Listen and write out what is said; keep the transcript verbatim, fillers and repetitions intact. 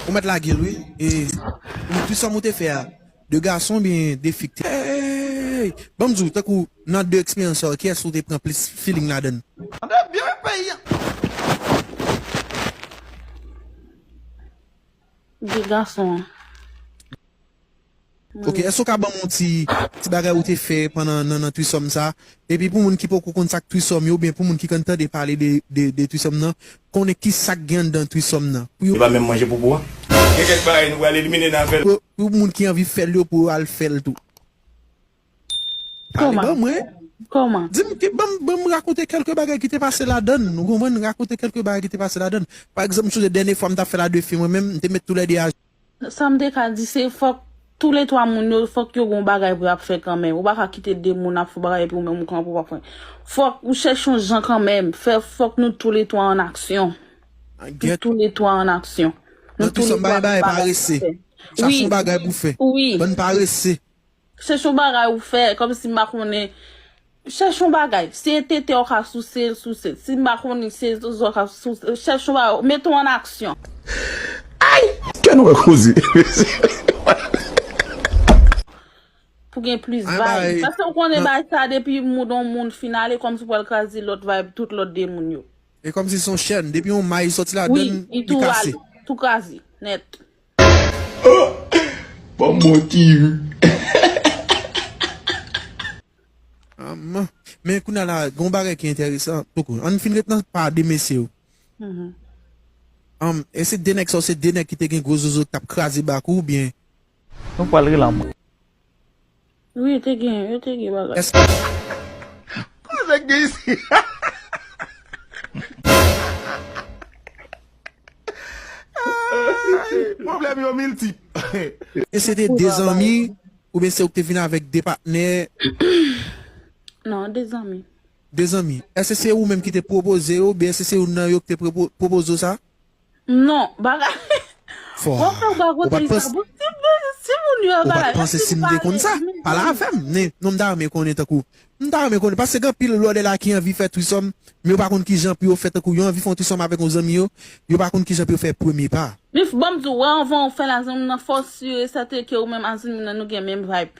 Ou mèt lage l, wi. E, ou, trisòm ou te fè a, de gason oubyen de fi k te. Hey! Ban m di w, tankou nan de eksperyans sa yo, kiyès ou te pran plis feeling ladan l? Tande byen peyi a. De gason an. Ok, èske w ka ban m yon ti, ti bagay ou te fè pandan nan, nan trisòm sa? Epi pou moun ki poko konn sa k trisòm yo, oubyen pou moun ki konn tande pale de, de, de trisòm nan, konnen ki sa k gen anndan trisòm nan. Pou yo. Yo pa menm manje poupou a. Gen kèk bagay nou pral elimine nan afè l. Pou, pou moun ki anvi fè l yo, pou yo al fè l tou. Pale, kòman? Ban mwen. Kòman? Di m, ki, ban m, ban m rakonte kèlke bagay ki te pase ladan l. Ou konprann? Rakonte kèlke bagay ki te pase ladan l. Pa egzanp, m sonje dènye fwa m t ap fè la de fi, mwen menm, m te met toulède a Sa m te ka di, se fòk toulètwa moun yo, fòk yo gon bagay pou y ap fè kanmenm. Ou pa ka kite de moun ap fè bagay epi ou menm ou kanpe ou pa fè. Fòk ou chèche yon jan kanmenm. Fè, fòk nou toulètwa an aksyon. Nou toulètwa an aksyon. Nou toulètwa gon bagay pou fè. Wi. Sa se yon bagay pou fè. Wi. Bann parese. Chèche yon bagay ou fè, kòmsi m pa konnen. Chèche yon bagay. Si e tete w ka souse l, souse l. Si m pa konnen, si e zozo w ka souse l, chèche yon bagay. Mete w an aksyon. Ay! Kè nou wè koze. Pou gen plis vibe. Paske w konnen bagay sa, depi moud yon moun fin ale, kòmsi w pral kraze lòt vibe, tout lòt de moun yo. E kòmsi se yon chèn, depi yon may sòti ladan l, li kase. Wi, li tou ale, tou kraze, nèt. Ban m bon ti ri. Anm, men kounye a la, gen yon bagay ki enteresan. Poko, ann fin ret nan pa de mesye yo. Anm, e se de nèg sa yo, se de nèg ki te gen gwo zozo k t ap kraze bak ou, oubyen? Nou pral rele anmwe. Wi, te gen, yo te gen bagay. Èske Koze k gen isi. Ay, pwoblèm yo miltip. E se te de zanmi, oubyen se ou k te vin avèk de patnè? Non, de zanmi. De zanmi. Èske se ou menm ki te pwopoze yo, oubyen èske se youn nan yo ki te pwopo-, pwopoze w sa? Non, bagay. Fò. Bon, fè w pa konte sa. Bon, si, si moun yo bagay, ou pa t panse si m te konn sa? Pale avè m. Non, m ta renmen konnen tankou. M ta renmen konnen, paske gen anpil lòdè la ki anvi fè trisòm, men yo pa konn kijan pou yo fè tankou yo anvi fè yon trisòm avèk yon zanmi yo, yo pa konn kijan pou yo fè premye pa. Mif, ban m di w, wè, anvan w fè l a zanmi nan, fò w sire sèten ke ou menm a zanmi nan nou gen menm vibe.